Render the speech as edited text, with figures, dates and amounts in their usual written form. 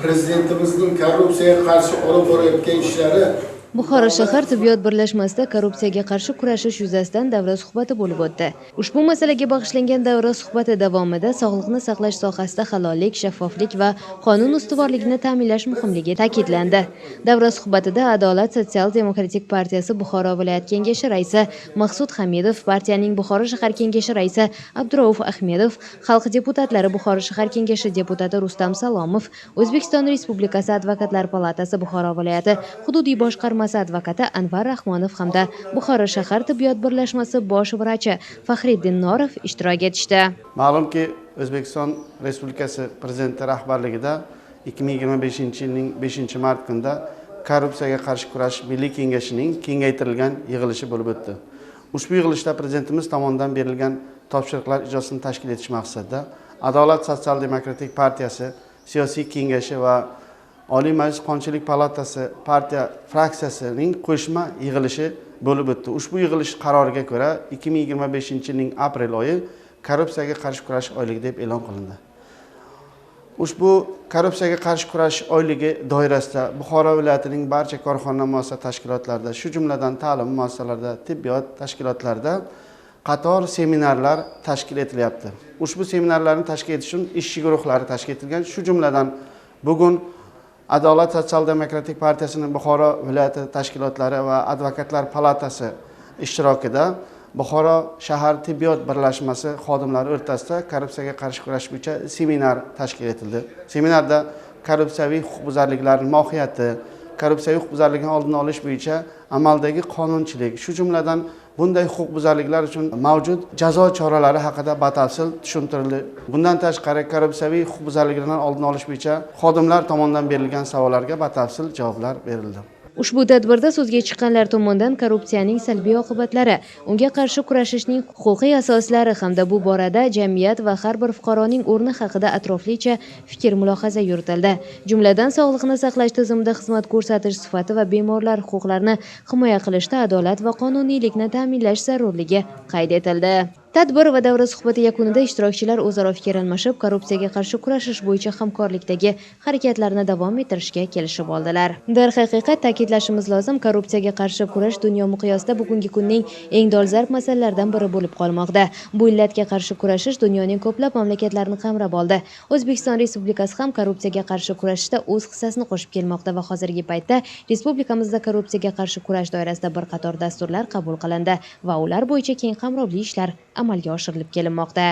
Prezidentimizning korrupsiyaga qarshi olib borayotgan ishlari. Buxoro shahar tibbiyot birlashmasida korrupsiyaga qarshi kurashish yuzasidan davra suhbati bo'lib o'tdi. Ushbu masalaga bag'ishlangan davra suhbati davomida sog'liqni saqlash sohasida halollik, shaffoflik va qonun ustuvorligini ta'minlash muhimligi ta'kidlandi. Davra suhbatida Adolat sotsial-demokratik partiyasi Buxoro viloyat kengashi raisi Maqsud Hamidov, partiyaning Buxoro shahar kengashi raisi Abdurauf Ahmedov, xalq deputatlari Buxoro shahar kengashi deputati Rustam Salomov, O'zbekiston Respublikasi Advokatlar palatasi Buxoro viloyati hududiy boshqarmasi advokati Anvar Rahmonov hamda Buxoro shahar tibbiyot birlashmasi bosh vrachi Faxriddin Norov ishtirok etishdi. Ma'lumki, O'zbekiston Respublikasi prezidenti rahbarligida 2025-yilning 5-mart kunida korrupsiyaga qarshi kurash milliy kengashining kengaytirilgan yig'ilishi bo'lib o'tdi. Ushbu yig'ilishda prezidentimiz tomonidan berilgan topshiriqlar ijrosini tashkil etish maqsadida Adolat sotsial-demokratik partiyasi siyosiy kengashi va Oliy Majlis Qonunchilik palatasi partiya fraksiyasining qo'shma yig'ilishi bo'lib o'tdi. Ushbu yig'ilish qaroriga ko'ra 2025-yilning aprel oyi korrupsiyaga qarshi kurash oyligi deb e'lon qilindi. Ushbu korrupsiyaga qarshi kurash oyligi doirasida Buxoro viloyatining barcha korxona, muassasa, tashkilotlarida, shu jumladan ta'lim muassasalarida, tibbiyot tashkilotlarida qator seminarlar tashkil etilyapti. Ushbu seminarlarni tashkil etish uchun ishchi guruhlari tashkil etilgan. Shu jumladan bugun Adolat sotsial-demokratik partiyasining Buxoro viloyati tashkilotlari va advokatlar palatasi ishtirokida Buxoro shahar tibbiyot birlashmasi xodimlari o'rtasida korrupsiyaga qarshi kurash bo'yicha seminar tashkil etildi. Seminarda korrupsiyaviy huquqbuzarliklarning mohiyati, korrupsiyaviy huquqbuzarlikning oldini olish bo'yicha amaldagi qonunchilik, shu jumladan bunday huquqbuzarliklar uchun mavjud jazo choralari haqida batafsil tushuntirildi. Bundan tashqari korrupsiyaviy huquqbuzarliklarning oldini olish bo'yicha xodimlar tomonidan berilgan savollarga batafsil javoblar berildi. Ushbu tadbirda so'zga chiqqanlar tomonidan korrupsiyaning salbiy oqibatlari, unga qarshi kurashishning huquqiy asoslari hamda bu borada jamiyat va har bir fuqaroning o'rni haqida atroflicha fikr mulohaza yuritildi. Jumladan, sog'liqni saqlash tizimida xizmat ko'rsatish sifati va bemorlar huquqlarini himoya qilishda adolat va qonuniylikni ta'minlash zarurligi qayd etildi. Tadbir va davra suhbati yakunida ishtirokchilar o'zaro fikr almashib, korrupsiyaga qarshi kurashish bo'yicha hamkorlikdagi harakatlarni davom ettirishga kelishib oldilar. Darhaqiqat, ta'kidlashimiz lozim, korrupsiyaga qarshi kurash dunyo miqyosida bugungi kunning eng dolzarb masalalaridan biri bo'lib qolmoqda. Bu illatga qarshi kurashish dunyoning ko'plab mamlakatlarini qamrab oldi. O'zbekiston Respublikasi ham korrupsiyaga qarshi kurashishda o'z hissasini qo'shib kelmoqda va hozirgi paytda respublikamizda korrupsiyaga qarshi kurash doirasida bir qator dasturlar qabul qilindi va ular bo'yicha keng qamrovli ishlar amalga oshirilib kelinmoqda.